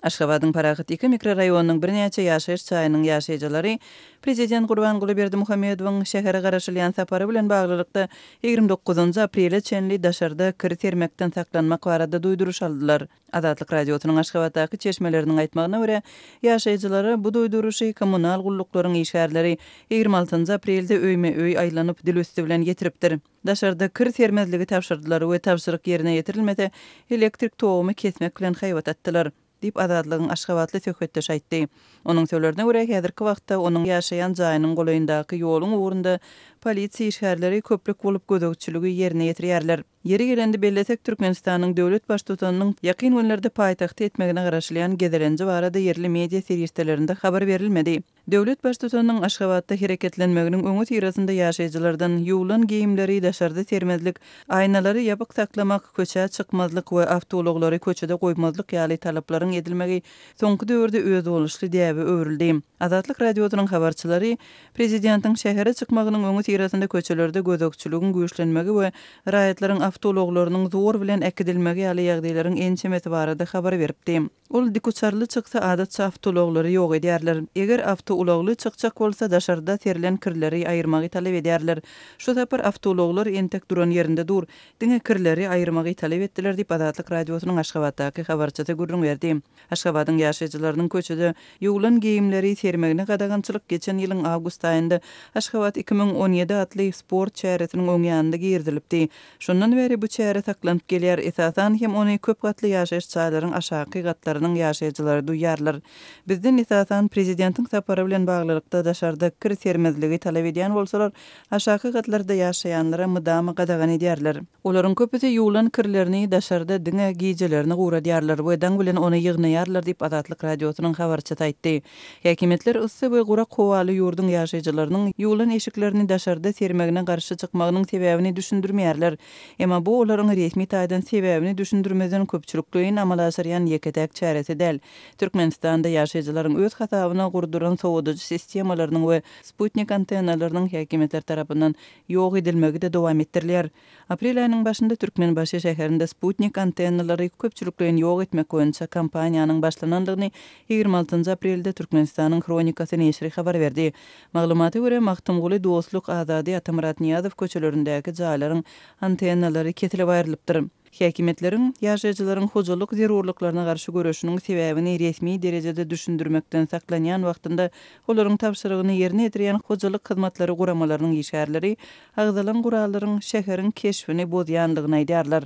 Aşgabadyň Parahat II mikroraýonynyň birnäçe ýaşaýyş jaýynyň ýaşaýjylary prezident Gurbanguly Berdimuhamedowyň şähere garaşylýan sapary bilen baglylykda, 29 aprele çenli daşarda kir sermekden saklanmak barada duýduryş aldylar. Azatlyk Radiosynyň Aşgabatdaky çeşmeleriniň aýtmagyna görä, ýaşaýjylara bu duýduryşy kommunal gulluklaryň işgärleri 26 aprelde öýme-öý aýlanyp, dil üsti bilen ýetiripdir. Daşarda kir sermezligi tabşyrdylar we tabşyryk ýerine ýetirilmese, elektrik togumy kesmek bilen haýbat atdylar, diýip, Azatlygyň aşgabatly söhbetdeşi aýtdy. Onuň sözlerine görä, häzirki wagtda onuň ýaşaýan jaýynyň golaýyndaky ýoluň ugrunda polisiýa işgärleri köplük bolup gözegçiligi ýerine ýetirýärler. Ýeri gelende bellesek, Türkmenistanyň döwlet Baştutanynyň ýakyn günlerde paýtagta etmegine garaşylýan gezelenji barada ýerli media serişdelerinde habar berilmedi. Döwlet Baştutanynyň Aşgabatda hereketlenmeginiň öňüsyrasynda ýaşaýjylardan ýuwlan geýimleri daşarda sermezlik, aýnalary ýapyk saklamak, köçä çykmazlyk we awtoulaglary köçede goýmazlyk ýaly talaplaryň edilmegi soňky döwürde özboluşly däbe öwrüldi. Azatlyk Radiosynyň habarçylary prezidentiň şähere çykmagynyň öňüsyrasynda köçelerde gözegçiligiň güýçlenmegi we raýatlaryň awtoulaglarynyň zor bilen äkidilmegi ýaly ýagdaýlaryň ençemesi barada habar beripdi. Ol dikuçarly çyksa adatça awtoulaglary ýok edýärler. Eger awtoulagly çykjak bolsa daşarda serilen kirleri aýyrmagy talap edýärler. Şu sapar awtoulaglar entek duran ýerinde dur. Diňe kirleri aýyrmagy talap etdiler diýip Azatlyk Radiosynyň Aşgabatdaky habarçysy gürrüň berdi. Aşgabadyň ýaşaýjylarynyň köçede ýuwlan geýimleri sermegine gadagançylyk geçen ýylyň awgust aýynda Aşgabat 2017 atly sport çäresiniň öň ýanynda girizilipdi. Şondan bäri bu çäre saklanyp gelýär, esasan hem ony köp gatly ýaşaýyş jaýlaryň aşaky gatlarynyň ýaşaýjylary duýýarlar. Bizden esasan prezidentiň sapary bilen baglylykda daşarda kir sermezligi talap edýän bolsalar, aşaky gatlarda ýaşaýanlara mydama gadagan edýärler. Olaryň köpüsi ýuwlan kirlerini daşarda diňe gijelerini guradýarlar we daň bilen ony ýygnaýarlar diýip, Azatlyk Radiosynyň habarçysy aýtdy. Häkimiýetler yssy we gurak howaly ýurduň ýaşaýjylarynyň ýuwlan eşiklerini daşarda sermegine garşy çykmagynyň sebäbini düşündirmeýärler. Emma bu olaryň resmi taýdan sebäbini düşündirmezden köpçülikleýin amala aşyrýan ýeke-täk çäresi däl. Türkmenistanda ýaşaýjylaryň öz hasabyna gurduran sowadyjy sistemalarynyň we sputnik antennalarynyň häkimiýetler tarapyndan ýok edilmegi-de dowam etdirilýär. Aprel aýynyň başynda Türkmenbaşy şäherinde sputnik antennalary köpçülikleýin ýok etmek boýunça kampaniýanyň başlanandygyny 26 aprelde Türkmenistanyň Hronikasy neşiri habar berdi. Maglumata görä, Magtymguly, Dostluk, Azady, Atamyrat Nyýazow köçelerindäki jaýlaryň antennalary kesilip aýrylypdyr. Häkimiýetleriň ýaşaýjylaryň hojalyk zerurlyklaryna garşy göreşiniň sebäbini resmi derejede düşündirmekden saklanýan wagtynda olaryň tabşyrygyny ýerine ýetirýän hojalyk hyzmatlary guramalarynyň işgärleri agzalan gurallaryň şäheriň keşbini bozýandygyny aýdýarlar.